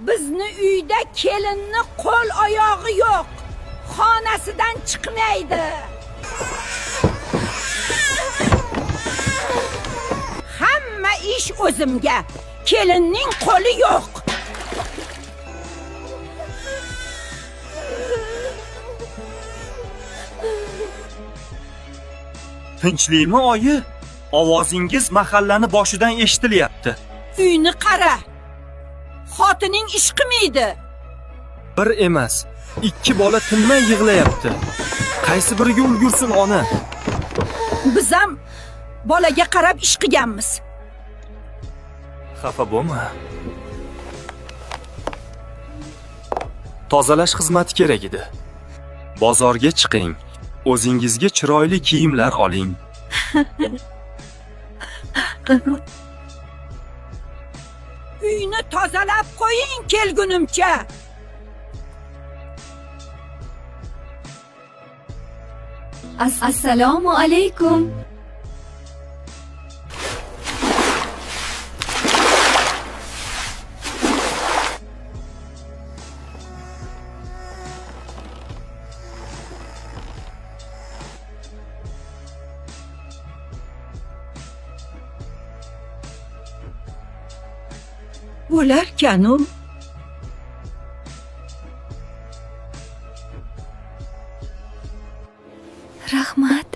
Bizni uyda kelinni qo'l oyog'i yo'q. Xonasidan chiqmaydi. Hamma ish o'zimga. Kelinning qo'li yo'q. Tinchlikmi, oyi? Ovozingiz mahallani boshidan eshitilyapti. Uyni qara. Xotining ish qilmaydi. Bir emas, ikki bola tinmay yig'layapti. Qaysi biriga ulgursin ona? Biz ham bolaga qarab ish qilganmiz. Xafa bo'lma. Tozalash xizmati kerak edi. Bozorga chiqing. O'zingizga chiroyli kiyimlar oling. Uyni tozalab qo'ying kelgunimcha. Assalomu alaykum. Bo'larkan-u. Rahmat.